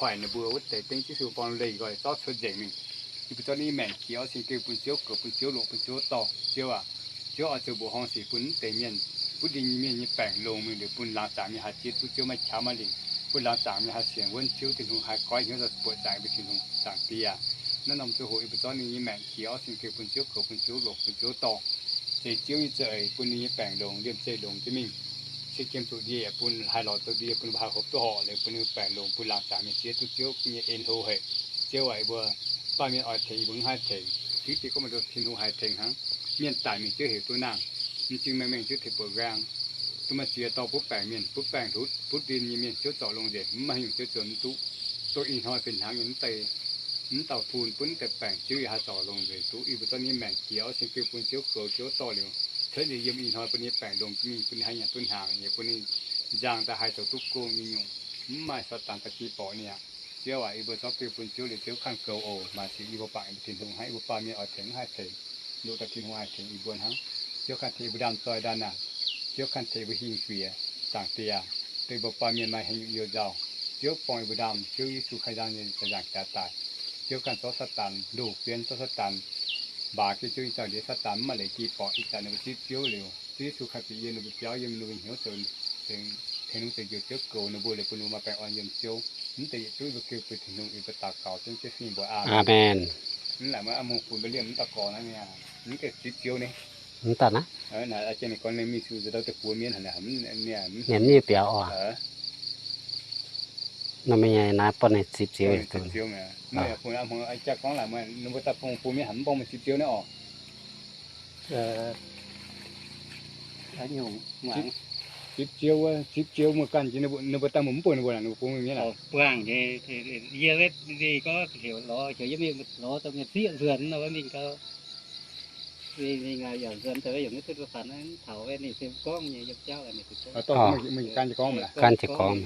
hoic ninh mbuo wuov deix dengv Yesu borng leih nqoi zorqv cuotv nzengc mingh. Yie mbuo zorqv ninh nyei maengc jiex oix sin gengh bun Ziouv goux, bun Ziouv longc, bun Ziouv dorh. Ziouv aac, Ziouv oix zuqc mbuoqc horngh sic bun mv deix mienh, bun dinh nyei mienh nyei baengc longx mingh liuz bun laangz zaangc mienh haih zieqv duqv Ziouv, maaih qaqv maaih lingc, bun laangz zaangc mienh haih sienx wuonv Ziouv Tin-Hungh, haih goiv hnyouv buoqc zaangc mbuo Tin-Hungh Zaangc Diex. Naaiv norm ziangh hoc yie mbuo zorqv ninh nyei maengc jiex oix sin gengh bun Ziouv goux, bun Ziouv longc, bun Ziouv dorh. Zeix Ziouv nyei za'eix bun ninh nyei baengc longx, liemh zeih longx jienv mingh. Cien qiemx zuqc ndie bun haih lorz duqv ndie, bun haih hopv duqv horqc liuz bun ninh baengc longx, bun laangz zaangc mienh zieqv duqv Ziouv nyei en hlo haic. Ziouv aac, yie mbuo baamh mienh oix tengx yie mbuo mv haih tengx. Hiuv duqv gorngv meih Tin-Hungh haih tengx hnangv. Mienh daic mingh Ziouv heuc duqv nangh. M'zing maengh mengh Ziouv tengx buoqc nqaang. Duqv maaih ziex dorh butv baengc mienh, butv baengc ndutv, butv ndin nyei mienh Ziouv zorc longx nzengc, mv maaih haaix nyungc Ziouv zuqc mv duqv. Dongh ih hnoi benx hnaangx nyei mv deix, mv dauh fun butv mv deix baengc Ziouv yaac haih zorc longx nzengc duqv. Yie mbuo zorqv ninh maengc jiex oix sin gengh bun Ziouv goux, Ziouv dorh liuz, cuotv nzengc yiem ih hnoi bun ninh baengc longx jienv mingh, bun ninh haih nyanc duqv hnaangx, yaac bun ninh nzang daaih haih zoux duqv gong nyei nyungc, mv maaih Saadaan daaih gih borqc ninh aqv. Ziouv aac, yie mbuo zorqv gengh bun Ziouv liuz, Ziouv ganh goux oc. Maaih sic yie mbuo bangc yie mbuo Tin-Hungh hnangv, yie mbuo baamh mienh oix tengx mv haih tengx, ndoqc daaih Tin-Hungh haih tengx yie mbuo hnangv. Ziouv ganh tengx yie mbuo ndaamv-zoih ndaamv-naanc, Ziouv ganh tengx yie mbuo hingh guiex. Zaangc Diex aac, dongh yie mbuo baamh mienh maaih haaix nyungc youh nzauh, Ziouv borngz yie mbuo ndaamv, Ziouv Yesu Kali nzangc jaax daaih. Ziouv ganh zorqv Saadaan ndoh bienv, zorqv Saadaan mbaaux jienv Ziouv nyei zaux-ndiev. Saadaan mv maaih leiz gih borqc. Ih zanc ninh mbuo zipv Ziouv liuz, Ziouv Yesu kaaix bieqc yiem ninh mbuo biauv, yiem ninh mbuo hnyouv zoux tengx, tengx lungh deix njoux Ziouv goux ninh mbuo liuz bun ninh mbuo maaih baengh orn yiem Ziouv. Mv deix yietc zungv yie mbuo gengh bun Tin-Hungh, yie mbuo daux gaux jienv jienv fingx mbuox aamen. Mv laaic maiv muoz-funx mbuo liemh mv dauh gorx naaiv, mv gaengh zipv Ziouv ni. Mv daaih naaiv, naaiv jiex ninh gorngv ninh mingh su nzou daaih deix buoz mienv haic, ninh mv nyei biauv oc. Nor mingh naaiv buatc ninh zipv Ziouv, zipv Ziouv mi'aqv. Jaa gorngv laaic ninh mbuo daaih bun bun mienv haic mv borngz meih zipv Ziouv naaiv oc. Zipv Ziouv wuov, zipv Ziouv muoz ganh jiex ninh mbuo daaih mv bun ninh mbuo, ninh mbuo bun mingh mienv aqv. Buangh nyei, yie gorngv heuc lorz, heuc yie mingh lorz daaih mienh zieqv nzuonx nor, mingh gau. Mingh, mingh yaac nzuonx daaih yaac mv duqv da'faanh, taux ninh se gorngv nyei yiem jauv, gan jiez gorngv, gan jiez gorngv.